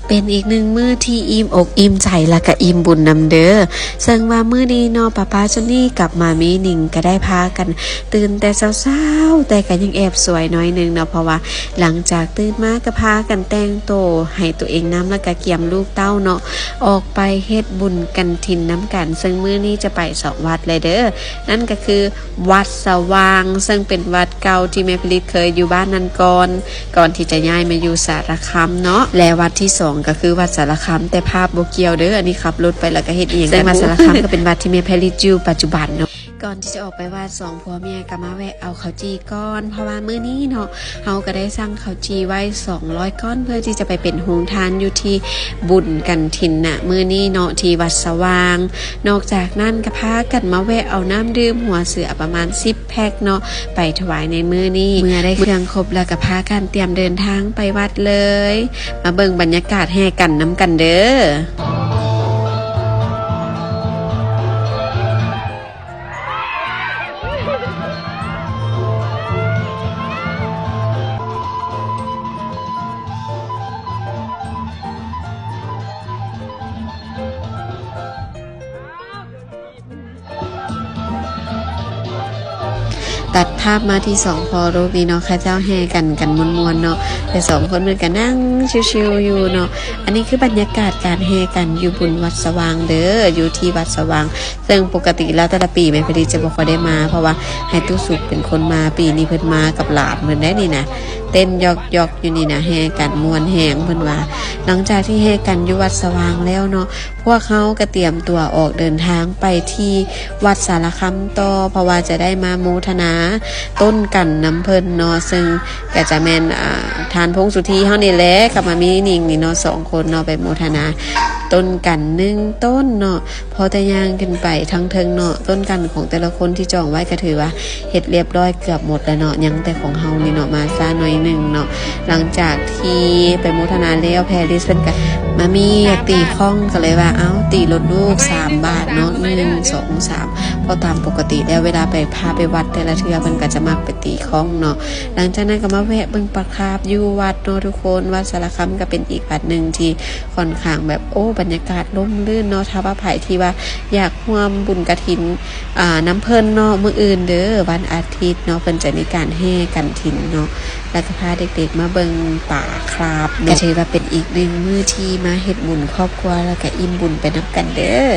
ເປັນອີກໜຶ່ງມື້ທີ່ອີ່ມອົກອີ່ມໃຈ ແລະກະອີ່ມບຸນນຳເດີ. ເຊິ່ງວ່າມື້ນີ້ເນາະ ປ້າໆ ຈຸນນີກັບໝາມີນິງກະໄດ້ພາກັນຕື່ນແຕ່ເຊົ້າໆ ແຕ່ກະຍັງແອບສວຍໜ້ອຍໜຶ່ງເນາະ ເພາະວ່າຫຼັງຈາກຕື່ນມາກະພາກັນແຕ່ງໂຕໃຫ້ໂຕເອງນຳ ແລະກະກຽມລູກເຕົ້າເນາະ ອອກໄປເຮັດບຸນກະຖິນນຳກັນ. ເຊິ່ງມື້ນີ້ຈະໄປສອງວັດເລີຍເດີ ນັ້ນກະຄື ວັດສະຫວ່າງ ເຊິ່ງເປັນວັດເກົ່າທີ່ແມ່ຜະລິດເຄີຍຢູ່ບ້ານນັ້ນກ່ອນ ກ່ອນທີ່ຈະຍ້າຍມາຢູ່ສາລະຄາມເນາະ ແລະວັດທີສອງກະຄືວັດສາລະຄາມ ແຕ່ພາບບໍ່ກ່ຽວເດີ ອັນນີ້ຂັບລົດໄປແລ້ວກະເຮັດອີ່ຫຍັງ ເຊິ່ງວັດສາລະຄາມກະເປັນວັດທີ່ແມ່ຜະລິດຢູ່ປັດຈຸບັນເນາະ. ກ່ອນທີ່ຈະອອກໄປວັດ ສອງຜົວເມຍກະມາແວະເອົາເຂົ້າຈີ່ກ່ອນ ເພາະວ່າມື້ນີ້ເນາະ ເຮົາກະໄດ້ສັ່ງເຂົ້າຈີ່ໄວ້ສອງຮ້ອຍກ້ອນ ເພື່ອທີ່ຈະໄປເປັນໂຮງທານຢູ່ທີ່ບຸນກະຖິນນະມື້ນີ້ເນາະ ທີ່ວັດສະຫວ່າງ. ນອກຈາກນັ້ນກະພາກັນມາແວະເອົານ້ຳດື່ມຫົວເສືອປະມານສິບແພັກເນາະ ໄປຖວາຍໃນມື້ນີ້. ເມື່ອໄດ້ເຄື່ອງຄົບແລ້ວກະພາກັນຕຽມເດີນທາງໄປວັດເລີຍ. ມາເບິ່ງບັນຍາກາດແຫ່ກັນນຳກັນເດີ. ຕັດພາບມາທີ່ສອງພໍ່ລູກນີ້ເນາະ ເຂົາເຈົ້າແຫ່ກັນ ກັນມ່ວນໆເນາະ ແຕ່ສອງຄົນເພິ່ນກະນັ່ງຊິວໆຢູ່ເນາະ. ອັນນີ້ຄືບັນຍາກາດການແຫ່ກັນຢູ່ບຸນວັດສະຫວ່າງເດີ ຢູ່ທີ່ວັດສະຫວ່າງ ເຊິ່ງປົກກະຕິແລ້ວແຕ່ລະປີແມ່ຜະລິດຈະບໍ່ຄ່ອຍໄດ້ມາ ເພາະວ່າໃຫ້ຕູ້ສຸກເປັນຄົນມາ ປີນີ້ເພິ່ນມາກັບຫຼານເພິ່ນໄດ໋ນີ້ນະ ເຕັ້ນຢອກໆຢູ່ນີ້ນະ ແຫ່ກັນມ່ວນແຮງເພິ່ນວ່າ. ຫຼັງຈາກທີ່ແຫ່ກັນຢູ່ວັດສະຫວ່າງແລ້ວເນາະ ພວກເຮົາກະຕຽມຕົວອອກເດີນທາງໄປທີ່ວັດສາລະຄາມຕໍ່ ເພາະວ່າຈະໄດ້ມາໂມທະນາຕົ້ນກັນນຳເພິ່ນເນາະ ເຊິ່ງກະຈະແມ່ນ ອາ ທ່ານພົງສຸທີເຮົານີ້ແຫຼະ ກັບໝາມີນິງນີ້ເນາະ ສອງຄົນເນາະ ໄປໂມທະນາຕົ້ນກັນໜຶ່ງຕົ້ນເນາະ. ພໍແຕ່ຍ່າງຂຶ້ນໄປທາງເທິງເນາະ ຕົ້ນກັນຂອງແຕ່ລະຄົນທີ່ຈອງໄວ້ກະຖືວ່າເຮັດລຽບຮ້ອຍເກືອບໝົດແລ້ວເນາະ ຍັງແຕ່ຂອງເຮົານີ້ເນາະ ມາຊ້າໜ້ອຍໜຶ່ງເນາະ. ຫຼັງຈາກທີ່ໄປໂມທະນາແລ້ວ ແພລິດເພິ່ນກະ ມາມີຢາກຕີຂ້ອງ ກະເລີຍວ່າ ເອົ້າ ຕີລົດລູກສາມບາດເນາະ ໜຶ່ງ ສອງ ສາມ ເພາະຕາມປົກກະຕິແລ້ວ ເວລາໄປ ພາໄປວັດແຕ່ລະເທື່ອ ເພິ່ນກະຈະມັກໄປຕີຂ້ອງເນາະ. ຫຼັງຈາກນັ້ນກະມາແວະເບິ່ງປາຄາບຢູ່ວັດເນາະທຸກຄົນ. ວັດສາລະຄາມກະເປັນອີກວັດໜຶ່ງທີ່ ຂ້ອນຂ້າງແບບ ໂອ້ ບັນຍາກາດຮົ່ມລື່ນເນາະ. ຖ້າວ່າໃຜທີ່ວ່າຢາກຮ່ວມບຸນກະຖິນ ອາ ນຳເພິ່ນເນາະ ມື້ອື່ນເດີ ວັນອາທິດເນາະ ເພິ່ນຈະມີການແຫ່ກະຖິນເນາະ ແລ້ວກະພາເດັກໆມາເບິ່ງປາຄາບເນາະ. ກະຖືວ່າເປັນອີກໜຶ່ງມື້ທີ່ມາເຮັດບຸນຄອບຄົວ ແລ້ວກະອີ່ມບຸນໄປນຳກັນເດີ.